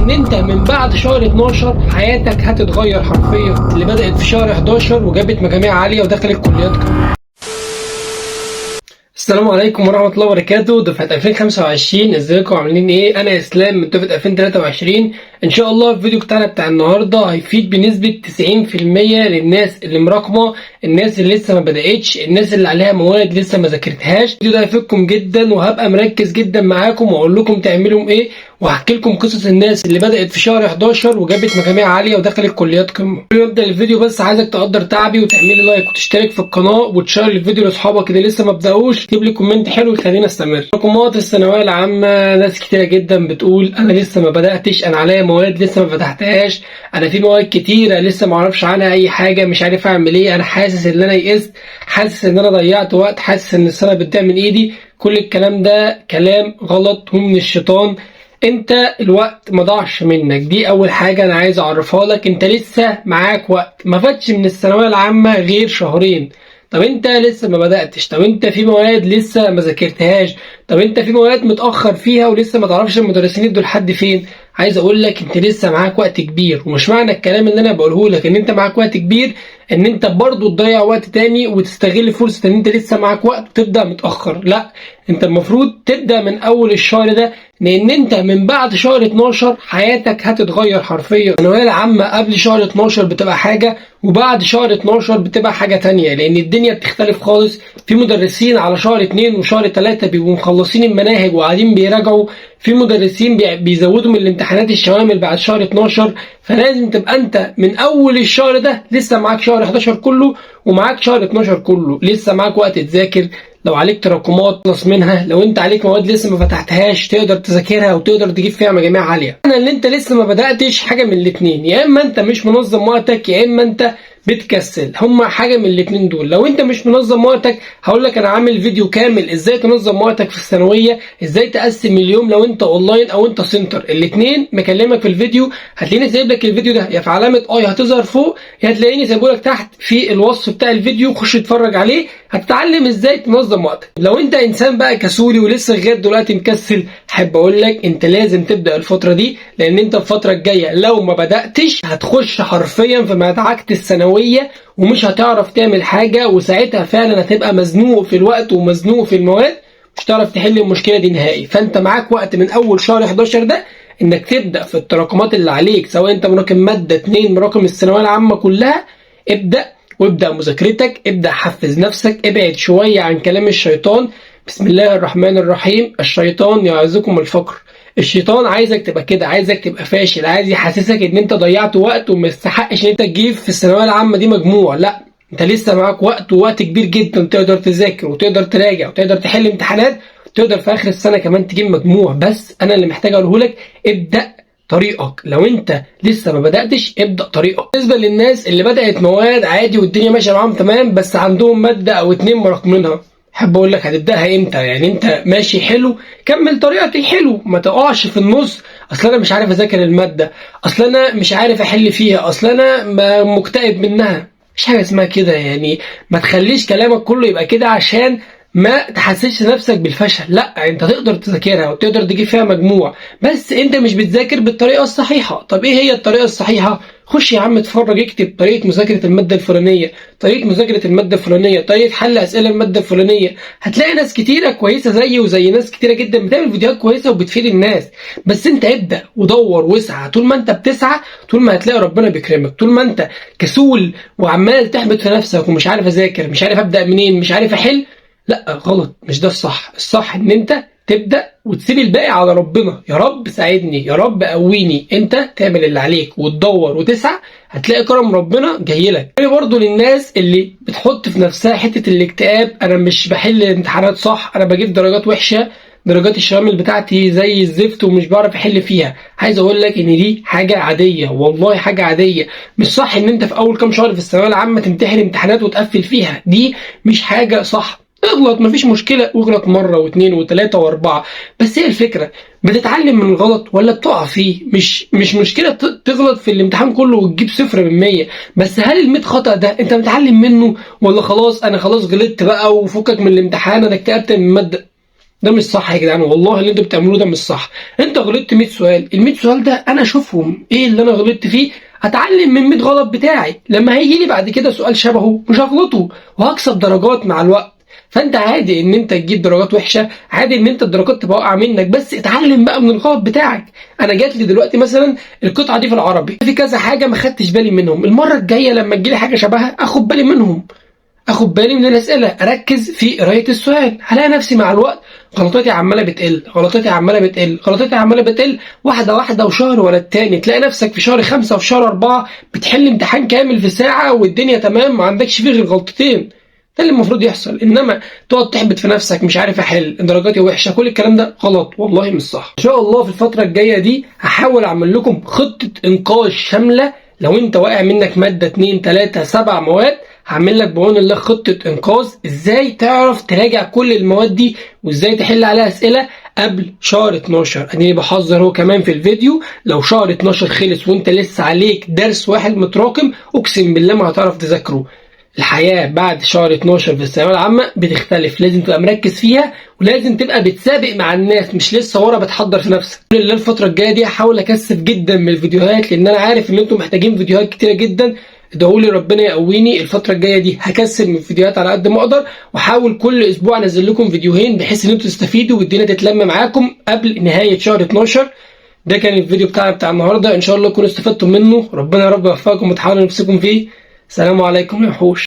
لان انت من بعد شهر 12 حياتك هتتغير حرفيا. اللي بدأت في شهر 11 وجابت مجاميع عالية ودخلت كليات. السلام عليكم ورحمة الله وبركاته، دفعة 2025، ازيكم عاملين ايه؟ انا اسلام من دفعة 2023. ان شاء الله الفيديو بتاعنا بتاع النهاردة هيفيد بنسبة 90% للناس اللي مراكمة، الناس اللي لسه ما بدأتش، الناس اللي عليها مواد لسه ما ذاكرتهاش. الفيديو ده هيفيدكم جدا، وهبقى مركز جدا معاكم واقول لكم تعملوا ايه، وهحكي لكم قصص الناس اللي بدأت في شهر 11 وجابت مجاميع عالية ودخلت كليات قمة. قبل ما ابدا الفيديو بس عايزك تقدر تعبي وتعملي like وتشترك في القناة وتشير الفيديو لاصحابك اللي لسه ما بدأوش، اكتب لي comment حلو يخلينا استمر. تراكمات الثانوية العامة، ناس كتيرة جدا بتقول انا لسه ما بدأتش، انا عليا مواد لسه ما فتحتهاش، انا في مواد كتيرة لسه ما اعرفش عنها اي حاجة، مش عارف اعمل ايه، انا حاسس ان انا يئست، حاسس ان انا ضيعت وقت، حاسس ان السنة بتضيع من ايدي. كل الكلام ده كلام غلط ومن الشيطان. انت الوقت ما ضاعش منك، دي اول حاجة انا عايز اعرفها لك. انت لسه معاك وقت، ما فاتش من الثانوية العامة غير شهرين. طب انت لسه ما بدأتش، طب انت في مواد لسه ما ذاكرتهاش، طب انت في مواد متأخر فيها ولسه ما تعرفش المدرسين ادوا لحد فين. عايز اقول لك انت لسه معاك وقت كبير، ومش معنى الكلام اللي انا بقوله لك ان انت معاك وقت كبير ان انت برضو تضيع وقت تاني وتستغل فرصة ان انت لسه معاك وقت وتبدأ متأخر. لا، انت المفروض تبدأ من اول الشهر ده، لان انت من بعد شهر 12 حياتك هتتغير حرفيا. الثانوية العامة قبل شهر 12 بتبقى حاجة، وبعد شهر 12 بتبقى حاجة تانية، لان الدنيا بتختلف خالص. في مدرسين على شهر 2 وشهر 3 بيبقوا مخلصين المناهج وقاعدين بيراجعوا، في مدرسين بيزودوا من الامتحانات الشوامل بعد شهر 12. فلازم تبقى انت من اول الشهر ده لسه معاك شهر 11 كله ومعاك شهر 12 كله، لسه معاك وقت تذاكر. لو عليك تراكمات تخلص منها، لو انت عليك مواد لسه ما فتحتهاش تقدر تذاكرها وتقدر تجيب فيها مجاميع عالية. انا اللي انت لسه ما بداتش حاجة من الاثنين، يا اما انت مش منظم وقتك يا اما انت بتكسل، هما حاجة من الاثنين دول. لو انت مش منظم وقتك هقول لك انا عامل فيديو كامل ازاي تنظم وقتك في الثانوية، ازاي تقسم اليوم لو انت اونلاين او انت center، الاثنين مكلمك في الفيديو. هتلاقيني سايب لك الفيديو ده يا في علامة i هتظهر فوق، يا هتلاقيني سايبه لك تحت في الوصف بتاع الفيديو، خش اتفرج عليه هتتعلم ازاي تنظم وقتك. لو انت انسان بقى كسولي ولسه لغاية دلوقتي مكسل، احب اقول لك انت لازم تبدا الفترة دي، لان انت الفترة الجاية لو ما بداتش هتخش حرفيا في مدعكه الثانوية ومش هتعرف تعمل حاجة، وساعتها فعلا هتبقى مزنوق في الوقت ومزنوق في المواد، مش هتعرف تحل المشكلة دي نهائي. فانت معاك وقت من اول شهر 11 ده انك تبدا في التراكمات اللي عليك، سواء انت مراكم مادة 2 مراكم الثانوية العامة كلها، ابدا وابدا مذاكرتك، ابدا حفز نفسك، ابعد شوية عن كلام الشيطان. بسم الله الرحمن الرحيم، الشيطان يعظكم الفقر. الشيطان عايزك تبقى كده، عايزك تبقى فاشل، عايز يحسسك ان انت ضيعت وقت وما يستحقش ان انت تجيب في الثانوية العامة دي مجموع. لا، انت لسه معاك وقت، ووقت كبير جدا، تقدر تذاكر وتقدر تراجع وتقدر تحل امتحانات، وتقدر في اخر السنة كمان تجيب مجموع. بس انا اللي محتاج اقوله لك ابدا طريقك، لو انت لسه ما بداتش ابدا طريقك. بالنسبة للناس اللي بدات مواد عادي والدنيا ماشية معاهم تمام، بس عندهم مادة او اتنين مراكمينها، احب اقول لك هتبداها امتى؟ يعني انت ماشي حلو، كمل طريقك الحلو، ما تقعش في النص. اصل انا مش عارف اذاكر المادة، اصل انا مش عارف احل فيها، اصل انا مكتئب منها. مش حاجة اسمها كده، يعني ما تخليش كلامك كله يبقى كده عشان ما تحسسش نفسك بالفشل. لا، انت تقدر تذاكرها وتقدر تجيب فيها مجموع، بس انت مش بتذاكر بالطريقة الصحيحة. طب ايه هي الطريقة الصحيحة؟ خش يا عم اتفرج، اكتب طريقه مذاكرة المادة الفلانية، طريقه مذاكرة المادة الفلانية، طريقه حل اسئلة المادة الفلانية. هتلاقي ناس كتيرة كويسة زيي وزي ناس كتيرة جدا بتعمل فيديوهات كويسة وبتفيد الناس. بس انت ابدا ودور واسعى، طول ما انت بتسعى طول ما هتلاقي ربنا بيكرمك. طول ما انت كسول وعمال تحبط في نفسك ومش عارف اذاكر، مش عارف ابدا منين، مش عارف احل، لا غلط، مش ده الصح. الصح ان انت تبدا وتسيب الباقي على ربنا. يا رب ساعدني، يا رب قويني. انت تعمل اللي عليك وتدور وتسعى، هتلاقي كرم ربنا جاي لك. يعني برضه للناس اللي بتحط في نفسها حتة الاكتئاب، انا مش بحل الامتحانات صح، انا بجيب درجات وحشة، درجات الشوامل بتاعتي زي الزفت ومش بعرف احل فيها، عايز اقول لك ان دي حاجة عادية، والله حاجة عادية. مش صح ان انت في اول كام شهر في الثانوية العامة تمتحن امتحانات وتقفل فيها، دي مش حاجة صح. اغلط مفيش مشكلة، واغلط مرة واثنين وثلاثة واربعة، بس هي الفكرة بتتعلم من الغلط ولا بتقع فيه؟ مش مشكلة تغلط في الامتحان كله وتجيب 0 من 100، بس هل ال100 خطأ ده انت متعلم منه ولا خلاص انا خلاص غلطت بقى وفكك من الامتحان، انا اكتئبت من المادة؟ ده مش صح يا جدعان، والله اللي انتوا بتعملوه ده مش صح. انت غلطت 100 سؤال، ال 100 سؤال ده انا اشوفهم ايه اللي انا غلطت فيه، هتعلم من 100 غلط بتاعي، لما هيجي لي بعد كده سؤال شبهه مش هغلطه وهكسب درجات مع الوقت. فانت عادي ان انت تجيب درجات وحشة، عادي ان انت الدرجات تبقى واقعه منك، بس اتعلم بقى من الغلط بتاعك. انا جات لي دلوقتي مثلا القطعة دي في العربي في كذا حاجة ما خدتش بالي منهم، المرة الجاية لما تجيلي حاجة شبهها اخد بالي منهم، اخد بالي من الاسئلة، اركز في قرايه السؤال، هلاقي نفسي مع الوقت غلطاتي عماله بتقل، غلطاتي عماله بتقل، غلطاتي عماله بتقل، واحدة واحدة، وشهر ولا التاني تلاقي نفسك في شهر 5 وفي شهر 4 بتحل امتحان كامل في ساعة والدنيا تمام، ما عندكش فيه غير غلطتين. ده اللي المفروض يحصل. انما تقعد تحبط في نفسك، مش عارف احل، درجاتي وحشة، كل الكلام ده غلط والله مش صح. ان شاء الله في الفترة الجاية دي هحاول اعمل لكم خطه انقاذ شاملة. لو انت واقع منك مادة 2 3 7 مواد، هعمل لك بعون الله خطه انقاذ ازاي تعرف تراجع كل المواد دي وازاي تحل عليها اسئلة قبل شهر 12. اديني بحذر هو كمان في الفيديو، لو شهر 12 خلص وانت لسه عليك درس واحد متراكم، اقسم بالله ما هتعرف تذاكره. الحياة بعد شهر 12 في الثانوية العامة بتختلف، لازم تبقى مركز فيها ولازم تبقى بتسابق مع الناس، مش لسه ورا بتحضر في نفسك. لله الفترة الجاية دي هحاول اكثف جدا من الفيديوهات، لان انا عارف ان انتم محتاجين فيديوهات كتيرة جدا. ادعوا لي ربنا يقويني الفترة الجاية دي، هكثف من الفيديوهات على قد ما اقدر، واحاول كل اسبوع انزل لكم فيديوهين بحيث ان انتم تستفيدوا والدنيا تتلم معاكم قبل نهاية شهر 12. ده كان الفيديو بتاعنا بتاع النهارده، ان شاء الله تكونوا استفدتم منه. ربنا يا رب يوفقكم وتحاولوا نفسكم فيه. السلام عليكم يا وحوش.